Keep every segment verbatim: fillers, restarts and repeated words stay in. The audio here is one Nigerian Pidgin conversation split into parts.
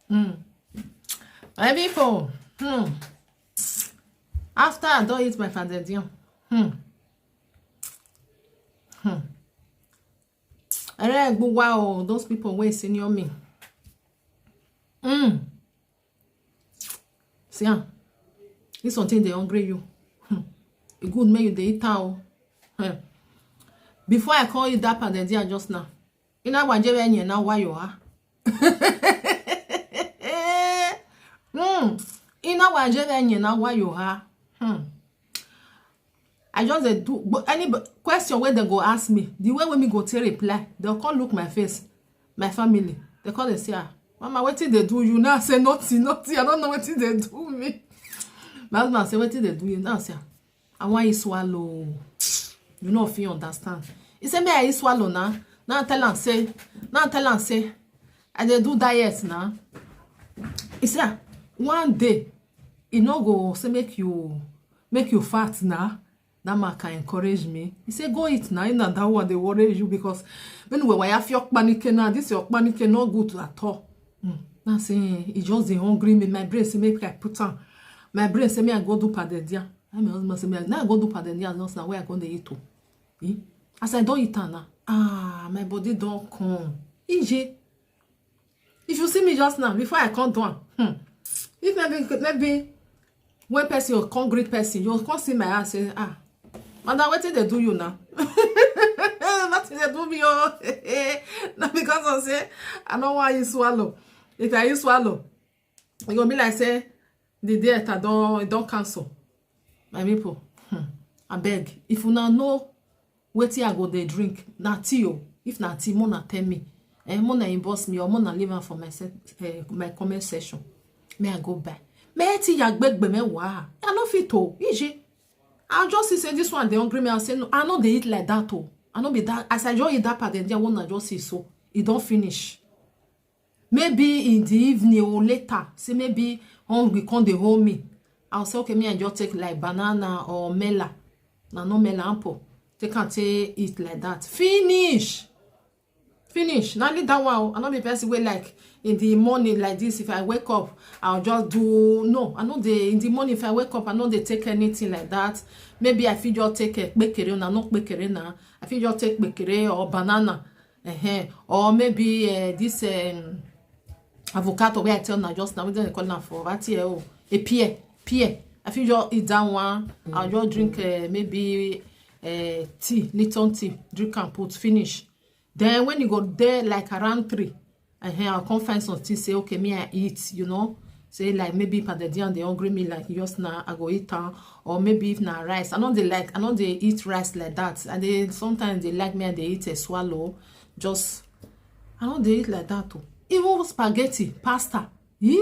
Hmm. My people, hmm. After I don eat my pounded yam, hmm. Hmm. I like wow, those people wey senior me. Hmm. See am. This something dey hungry you. Hmm. E good make you dey eat am o. Hmm. Before I come eat that pounded yam just now, ina wajere enye na wayo ha. Hmm. Ina wajere enye na wayo ha. Hmm. I just dey do, but any b- question wey dem go ask me, the way wey me go take reply, dem come look my face, my family, dem come dey say, "Ah, mama, wetin dey do you?" Now I say, "Nothing, nothing. I don't know wetin dey do me." My husband say, "Wetin dey do you?" Now I say, "Ah, I wan eat swallow." You no fit understand. He say, "Me I eat swallow now." Now I tell am say, now I tell am say, "I dey do diet now." He say, "Ah, one day, e no go say make you, make you fat now." That man can encourage me. He say, "Go eat now. If na that one dey worry you, because when we were your panike now, this your panike no good at all." Hmm. Now say, "Eh, e just dey hungry me. My brain say make I put am. My brain say me I go do pounded yam." And my husband say me, "Now I go do pounded yam just now. Where I go dey eat o?" Eh? As I don eat am now, ah, my body don come. Ije. If you see me just now, before I come down, hmm, if maybe, maybe when person will come greet person, you will come see my hand say, "Ah, madam, wetin dey do you now?" Nothing dey do me o. Na because of say I no wan eat swallow. If I eat swallow, e go be like say the diet I don, e don cancel. My people, hmm, abeg, if una know wetin I go dey drink, na tea o. If na tea, mona tell me. Eh, mona inbox me or mona leave am for my se- eh, my comment section. Me I go buy. Me tea ya gbegbe me wa. I no fit o. Ije. I just see say this one dey hungry me. I say, "No, I no dey eat like that o. I no be that." As I just eat that pounded yam, one I just see so, e don finish. Maybe in the evening or later, say maybe hungry come dey hold me, I'll say, "Okay, me I just take like banana or mela." Na no mela ample. Take am take eat like that. Finish. Finish. Na only that one o. I no be person wey like in the morning like this, if I wake up, I'll just do, no, I no dey, in the morning, if I wake up, I no dey take anything like that. Maybe I fit just take a kpekere, na no kpekere na. I fit just take kpekere or banana. Uh-huh. Or maybe uh, this um, avocado wey I tell una just now, wetin dem call am for that here o, a pear, pear. I fit just eat that one. I'll just drink uh, maybe uh, tea, Lipton tea, drink and put finish. Then when e go dey like around three, uh-huh, I'll come find something say, "Okay, me I eat," you know. Say like maybe pounded yam dey hungry me like just now, I go eat am. Or maybe if na rice, I no dey like, I no dey eat rice like that. I dey sometimes dey like me, I dey eat a swallow. Just, I no dey eat like that o. Even spaghetti, pasta, yeah,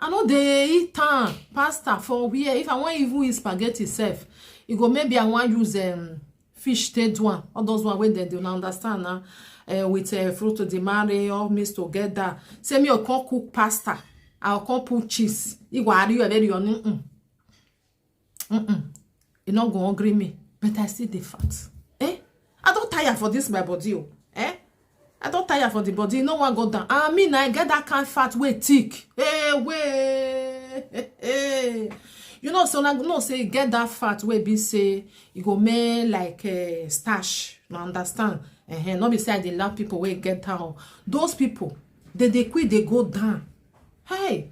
I no dey eat am. Pasta for where? If I wan even eat spaghetti sef, e go maybe I wan use um, fish take do am. All those one wey dem dey, una understand na, uh, with uh, fruit de mare all mix together. Say me o come cook pasta, I o come put cheese. Iwa ari ebe ri onu. Mm-mm. E no go hungry me, but I still dey fat. Eh? I don tire for this my body o. Eh? I don tire for the body, e no wan go down. I mean, I get that kind fat wey thick. Hey, wey. Hey, hey. You know, so na know say e get that fat wey be say e go make like uh, starch. You understand? Uh-huh. No be say I dey laugh people wey get down. Those people, they dey quick, they go down. Hey,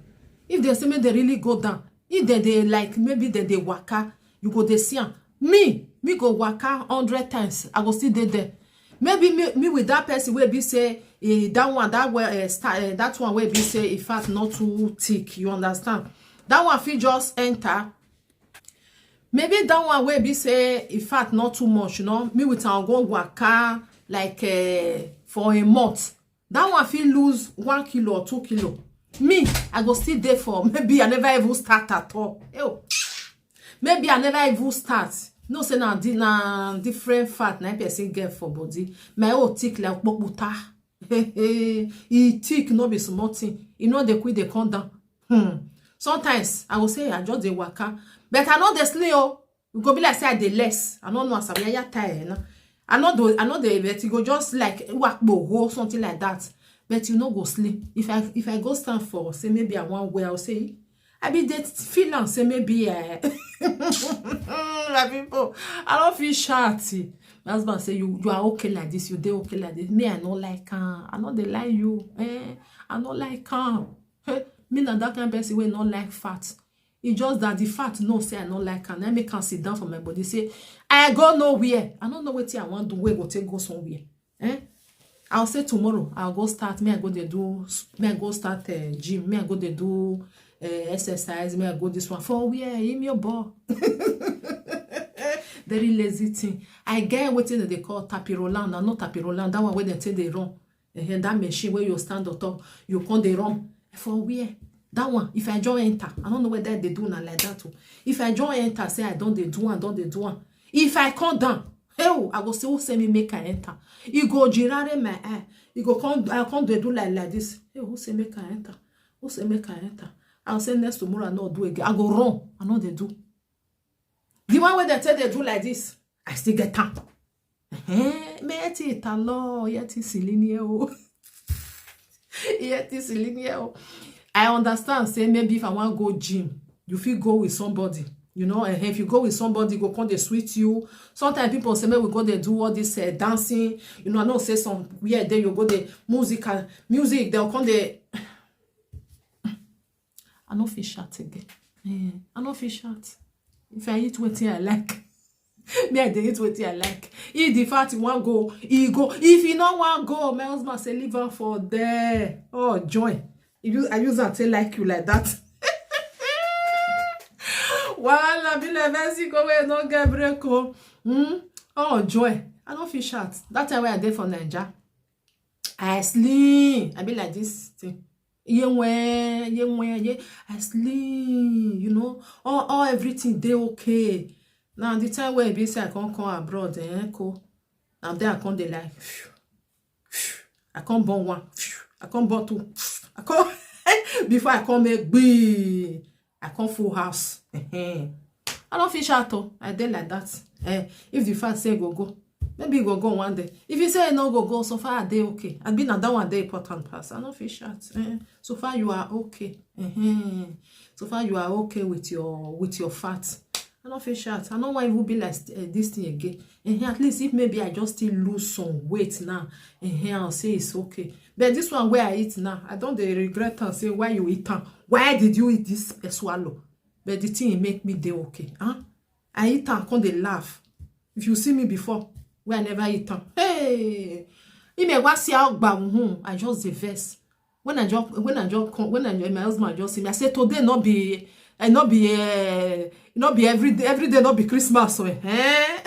if they say make they really go down, if they dey like maybe they dey waka, you go dey see am. Me, me go waka hundred times, I go still dey there. Maybe me, me with that person wey be say eh, that one, that way, eh, star, eh, that one wey be say in fact not too thick. You understand? That one fit just enter. Maybe that one wey be say in fact not too much. You know, me with am go waka like eh, for a month. That one fit lose one kilo or two kilo. Me, I go still dey for maybe I never even start at all. Ew. Maybe I never even start. No say na di na different fat na person get for body. My own thick like poputa. E thick, no be small thing. E no dey quick dey come down. Hmm. Sometimes I go say I just dey waka, but I no dey sleep o. E go be like say I dey less. I no know as I be ya tire na. I no do, I no dey, but e go just like wakpo ho, something like that. But you no go sleep. If I if I go stand for, say maybe I wan wear, I'll say, I be dey feel am say maybe, eh, my people, I no fit shout. My husband say, you you are okay like this, you dey okay like this. Me, I no like am. I no dey lie you. Eh, I no like am. Eh, me na that kind person wey no like fat. E just that the fat know say I no like am. Na make am sit down for my body. Say, I go nowhere. I no know wetin I wan do wey go take go somewhere. Eh? I'll say tomorrow, I'll go start. Me, I go dey do, me, I go start, eh, gym. Me, I go dey do, eh, exercise. Me, I go this one. For where? In your ball. Very lazy thing. I get wetin dem dey call tapirolan. I know tapirolan. That one wey dem take dey run. Eh, that machine wey you stand on top, you come dey run. For where? That one, if I just enter, I don't know whether they do na like that o. If I just enter, say I don dey do am, don dey do am. If I come down, hey o, I go say, who say me make I enter? E go jirare my eye. E go come, I come dey do like, like this. Hey, who say make I enter? Who say make I enter? I'll say next tomorrow I no do again. I go run. I no dey do. The one wey dem take dey do like this, I still get am. Eh, me eti italo, yeti silinie o. Yeti silinie o. I understand say maybe if I wan go gym, you fit go with somebody. You know, eh, if you go with somebody, go come dey sweet you. Sometimes people say, make we go dey do all this, eh, dancing. You know, I know say some where dey you go dey music and music, they'll come dey I no fit shout again. Eh, I no fit shout. If I eat wetin I like, me, I dey eat wetin I like. If the fact you wan go, e go. If you no wan go, my husband say, leave am for there. Oh, joy. You, I use am take like you like that. Wahala be like Mexico wey no get break o. Hmm? Oh, joy. I no fit shout. That time wey I dey for Naija, I slim. I be like this thing. Ye when, ye when, ye, I slim, you know. All, all everything dey okay. Now the time wey e be say I come come abroad, eh, co. Now there I come dey like, phew, phew. I come born one, phew. I come born two, phew. I come before I come make big, I come full house. Ehen. I no fit shout o. I dey like that. Eh, if the fact say go go, maybe e go go one day. If you say e no go go, so far I dey okay. I be na that one dey important pass. I no fit shout. Eh, so far you are okay. Ehen. So far you are okay with your, with your fat. I no fit shout. I no wan even be like, eh, this thing again. Ehen, at least if maybe I just still lose some weight now, ehen, I'll say it's okay. But this one wey I eat now, I don dey regret am. Say, why you eat am? Why did you eat this, eh, swallow? But the thing, e make me dey okay. Huh? I eat am, come dey laugh. If you see me before, wey I never eat am, hey, ime wa si agba, hmm, I just dey vex. When I just, when I just come, when I, my husband just see me, I say, today no be, eh, no be, eh, no be every day, every day no be Christmas o, eh?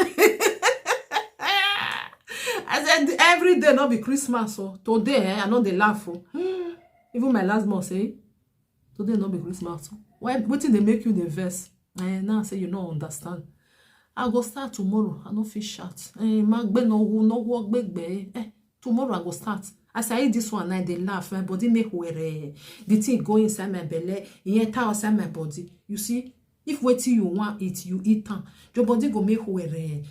I said, every day no be Christmas o. Today, eh, I no dey laugh o. Even my last born say, today no be Christmas o. Why, wetin dey make you dey vex? Eh, now say you no understand. I go start tomorrow. I no fit shout. Eh, magbe no wu, no wo gbegbe. Eh, tomorrow I go start. As I eat this one, I dey laugh. My body make were. The thing go inside my belly. E enter outside my body. You see, if wetin you wan eat, you eat am, your body go make were.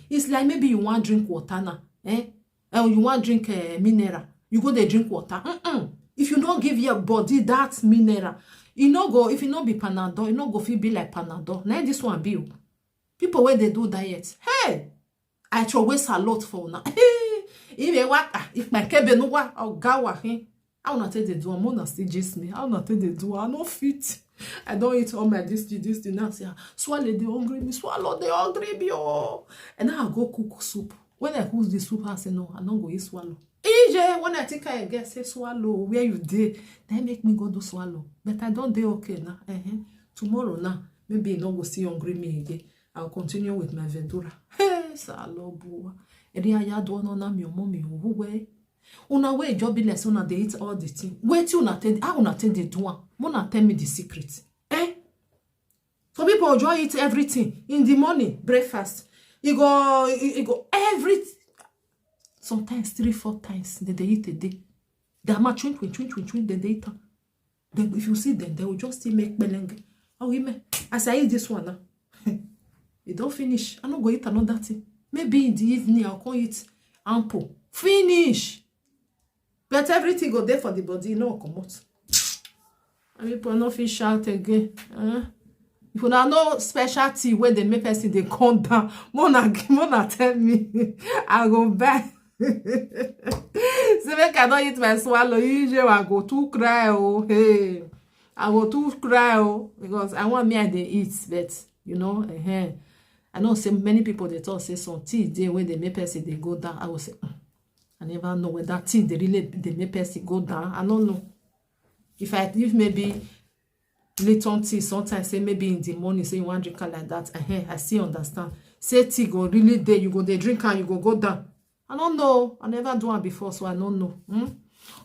It's like maybe you wan drink water now. Eh? Eh, you wan drink, eh, mineral, you go dey drink water. Mm-mm. If you no give your body that mineral, e no go, if e no be Panadol, e no go fit be like Panadol. Na this one be o. People wey dey do diet, hey, I throw away salad for una. If you wa, ah, if my kebe no wa, oh, gawa, eh. How una take dey do am? Una still gist me. How una take dey do am? I no fit. I don eat all my this thing, this thing. Now say, ah, swallow dey hungry me, swallow dey hungry me, oh. And now I go cook soup. When I cook the soup, I say, no, I no go eat swallow. E J, when I think I get say, swallow, where you dey? Then make me go do swallow. But I don dey okay now. Uh-huh. Tomorrow now, maybe e no go still hungry me again. I'll continue with my vedura. Hey, Salobu. Eri aya do no na mi omo mi owo we. Una wey just be like say una dey eat all the thing. Wetin una take, how una take dey do am? Una tell me the secret. Eh? Some people just eat everything in the morning, breakfast. E go, e, e go every, sometimes three, four times they dey eat a day. They are mad, chwin, chwin, chwin, chwin, chwin, they dey eat am. Then if you see them, they will just still make belenge. Oh, women, as I eat this one now, e don finish. I no go eat another thing. Maybe in the evening, I'll come eat ample. Finish. But everything go there for the body, no comot. And people no fit shout again. Eh? If una know special tea wey dey make person dey come down, mona mona tell me, I go buy. Say make I don eat my swallow, usually I go too cry, oh, hey. I go too cry, oh, because I want me I dey eat, but you know, uh-huh. I know say many people dey talk say some tea dey wey dey make person dey go down. I go say, "Mm, I never know whether tea dey really dey make person go down. I don't know." If I, if maybe Lipton tea, sometimes say maybe in the morning, say you want drink am like that, uh-huh, I still understand. Say tea go really dey, you go dey drink am, you go go down. I don't know. I never do am before, so I don't know. Hmm?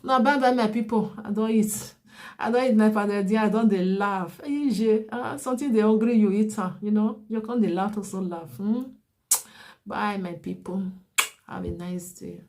Now, bye bye, my people. I don't eat. I don't eat my father dear. I don't dey laugh. Easy. Uh, something they hungry, you eat am. You know, you can't dey laugh also laugh. Hmm? Bye, my people. Have a nice day.